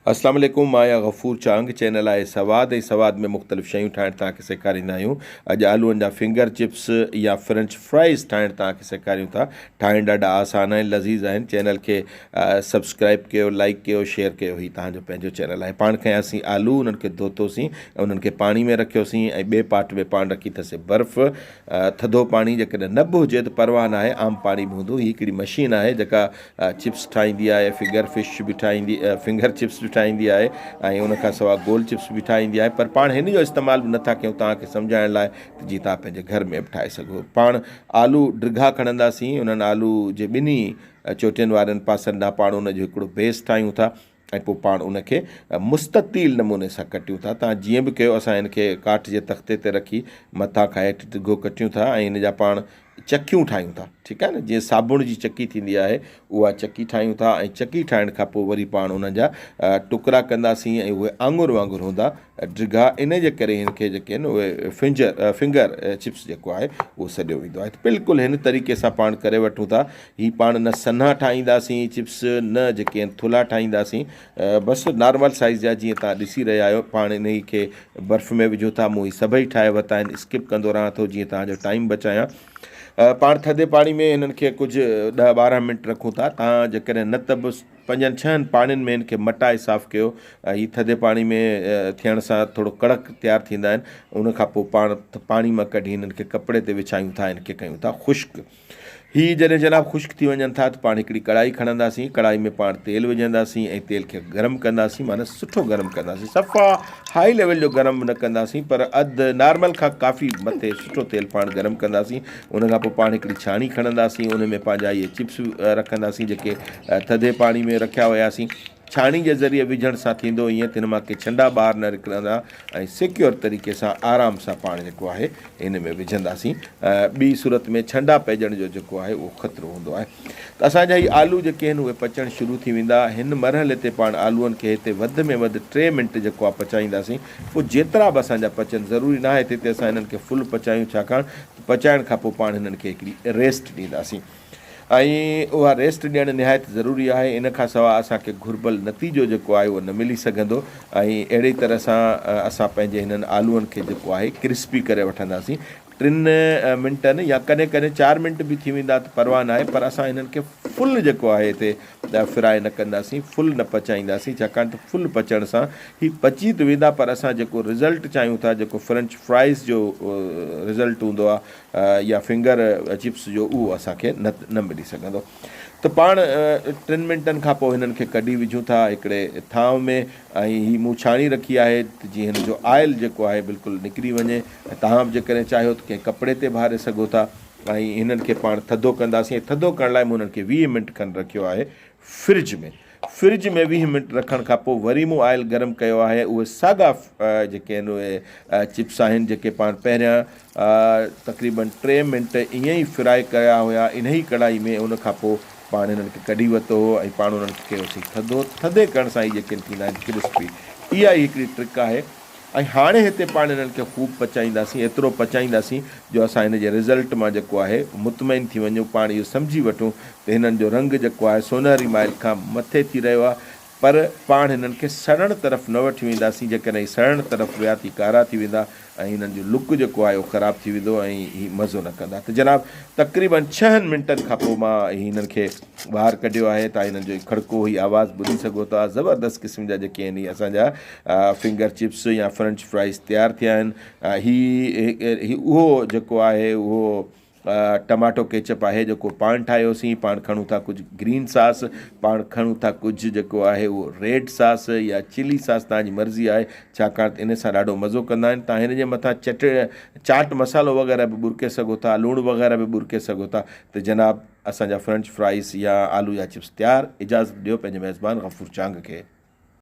اسلام عليڪم مان آهيان غفور چانگ چينل آهي سواد ۽ سواد ۾ مختلف شيون ٺاهڻ توهان کي سيکاريندا آهيون اڄ آلوئن جا فنگر چپس يا فرنچ فرائز ٺاهڻ توهان کي سيکاريون ٿا ٺاهڻ ڏاڍا آسان آهن لذيذ آهن چينل کي سبسڪرائب ڪيو لائڪ ڪيو شيئر ڪيو هي توهان جو پنهنجو چينل آهي پاڻ کنياسين آلو انهن کي ڌوتوسين انهن کي پاڻي ۾ رکيوسين ۽ ٻئي پاٽ ۾ پاڻ رکي اٿسي برف ٿڌو پاڻي جيڪڏهن نه به هجي ته پرواهه ناهي عام پاڻي به هوندو هي هڪڙي مشين آهي جيڪا چپس ٺاهيندي آهي فگر فش به ٺاهيندي فنگر چپس به ٺاهيندي آهي ۽ ان کان سواء گول چپس به ٺاهيندي آهي پر پاڻ هن جو استعمال به نٿا ڪيون توهان کي سمجهائڻ لاء ته جيئن توهان پنهنجي گهر ۾ به ٺاهي سگهو پاڻ آلو ڊگها کڻنداسين انهن آلو جي ٻنهي چوٽين وارن پاسن ڏانهن پاڻ ان جو هڪڙو بيس ٺاهيون ٿا ۽ پوء پاڻ ان کي مستطيل نموني سان ڪٽيون ٿا. توهان جيئن به ڪيو اسان هن کي ڪاٺ جي تختي تي رکي مٿان کان هيٺ ڊگهو ڪٽيون ٿا ۽ هن جا پاڻ چڪيون ٺاهيون ٿا ٺيڪ آهي نه جيئن صابڻ جي چڪي ٿيندي آهي اها چڪي ٺاهيون ٿا ۽ چڪي ٺاهڻ کان پوء وري پاڻ انهن جا ٽڪرا ڪنداسين ۽ اهي آڱر وانگر هوندا ڊگها ان جي ڪري هن کي جيڪي آهن اهي فنجر فنگر چپس جيڪو آهي اهو سڏيو ويندو آهي بلڪل هن طريقي سان پاڻ ڪري وٺون ٿا هي پاڻ نه سنها ٺاهينداسين چپس نه جيڪي آهن ٿلها ٺاهينداسين بس نارمل سائيز جا جيئن توهان ڏسي رهيا آهيو پاڻ انهي کي برف ۾ وجهون ٿا مون هي سڀئي ٺاهي ورتا آهن اسڪپ ڪندو رهان ٿو جيئن توهان جو ٽائيم بچايان پاڻ ٿڌي پاڻي ۾ هنن کي ڪجهه ڏهه ٻارهن منٽ رکون ٿا توهان جيڪڏهن نه ته به پنجن ڇهن پاڻين ۾ هن کي مٽائي صاف ڪيو هي ٿڌي پاڻي ۾ ٿيڻ سان ٿورو ڪڙڪ تيار ٿيندا آهن ان کان پوء پاڻ پاڻي مان ڪڍي هنن کي ڪپڙي تي وڇايون ٿا هن کي ڪيون ٿا خشڪ هي جڏهن جناب خشڪ ٿي وڃن ٿا ته پاڻ هڪڙي ڪڙائي کڻنداسين، ڪڙائي ۾ پاڻ تيل وجهنداسين ۽ تيل کي گرم ڪنداسين معنيٰ سٺو گرم ڪنداسين صفا هائي ليول جو گرم به نه ڪنداسين پر اڌ نارمل کان ڪافي مٿي سٺو تيل پاڻ گرم ڪنداسين ان کان پوء پاڻ هڪڙي ڇاڻي کڻنداسين ان ۾ پنهنجا اهي چپس رکنداسين جيڪي ٿڌي پاڻي ۾ رکيا هياسين ڇاڻي جي ذريعي وجهڻ سان ٿيندو ائين ته هن مان ڪي ڇنڊا ٻاهر نه نڪرندا ۽ سيڪيور طريقي سان آرام سان پاڻ جيڪو آهي هن ۾ وجهنداسين ٻي صورت ۾ ڇنڊا پئجڻ جو جيڪو آهي اهو خطرو هوندو آهي ته اسان جا هي آلو جيڪي آهن اهي پچڻ شروع ٿي ويندا هن مرحلي تي پاڻ آلوئن کي هتي وڌ ۾ وڌ ٽي منٽ جيڪو آهي پچائينداسين پوء جيترا به اسان جا پچن ضروري ناهي ته هتي اسان هنن کي فل پچايون ڇاڪاڻ ته پچائڻ کان پوء پاڻ هنن کي هڪڙي ريسٽ ڏينداسين ۽ اها ريسٽ ڏيڻ نهايت ضروري آهي، ان کان سواء اسان کي گهربل نتيجو جيڪو آهي اهو نه ملي سگهندو ۽ اهڙي طرح سان اسان پنهنجي هنن آلوئن کي جيڪو آهي ڪرسپي ڪري وٺنداسين ٽن منٽن يا ڪڏهن ڪڏهن چار منٽ به ٿي ويندا ته پرواهه ناهي پر اسان هنن کي فل جيڪو آهي هتي فرائي نه ڪنداسين فل نه پچائينداسين ڇاڪاڻ ته فل پچڻ سان هي پچي ته ويندا پر اسان جيڪو رزلٽ چاهيون ٿا جيڪو فرنچ فرائز جو رزلٽ هوندو آهي يا فنگر چپس جو اهو اسان کي نه نه ملي سگهندو ته پاڻ ٽن منٽن کان پوء هنن کي ڪڍي وجهون ٿا هڪڙي ٿانو ۾ ۽ هي مون ڇاڻي رکي آهي ته جيئن هن جو آئل جيڪو آهي بلڪل نڪري وڃي ۽ توهان به جيڪڏهن چاهيو ته ڪنهن ڪپڙي تي به هاري سگهو ٿا ۽ هنن کي پاڻ ٿڌو ڪنداسين ۽ ٿڌو ڪرڻ لاء مون هنن کي 20 منٽ کن رکيو آهي فرج ۾ فرج ۾ 20 منٽ رکڻ کان پوء وري مون آئل گرم ڪيو آهي اهي ساڳا جيڪي آهن اهي چپس آهن جيڪي پاڻ پهريان تقريبن ٽي منٽ ائين ئي فرائي ڪيا هيا انهي ڪڙائي ۾ ان کان پوء پاڻ انهن کي ڪڍي ورتو هو ۽ پاڻ انهن کي ڪيوسين ٿڌو ٿڌي ڪرڻ سان هي جيڪي ٿيندا آهن ڪرسپي اها ئي هڪڙي ٽرڪ آهي ۽ هاڻي هتي پاڻ انهن کي خوب پچائينداسين، ايترو پچائينداسين جو اسان هن جي رزلٽ مان جيڪو آهي مطمئن ٿي وڃون، پاڻ اهو سمجهي وٺون ته هنن جو رنگ جيڪو آهي سونهري مائل کان مٿي ٿي رهيو آهي، پر پاڻ هنن کي سڙڻ طرف نه وٺي وينداسين، جيڪڏهن هي سڙڻ طرف ويا ته هي ڪارا ٿي ويندا ۽ هنن جو لڪ جيڪو آهي اهو خراب ٿي ويندو ۽ هي مزو نه ڪندا ته جناب تقريبن ڇهن منٽن کان پوء مان هنن کي ٻاهر ڪڍيو آهي تان هنن جو کڙڪو هي آواز ٻڌي سگهو ٿا زبردست قسم جا جيڪي آهن هي اسان جا فنگر چپس يا فرنچ فرائز تيار ٿيا آهن هي اهو جيڪو آهي اهو ٽماٽو ڪيچپ آهي جيڪو پاڻ ٺاهيوسين پاڻ کڻون ٿا ڪجهه گرين ساس پاڻ کڻون ٿا ڪجهه جيڪو آهي اهو ريڊ ساس يا چلي ساس توهان جي مرضي آهي ڇاڪاڻ ته ان سان ڏاڍو مزو ڪندا آهن توهان هن جي مٿان چٽ چاٽ مسالو وغيره به ٻرڪي سگهو ٿا لوڻ وغيره به ٻرڪي سگهو ٿا ته جناب اسان جا فرنچ فرائز يا آلو جا چپس تيار اجازت ڏيو پنهنجي ميزبان غفور چانگ کي.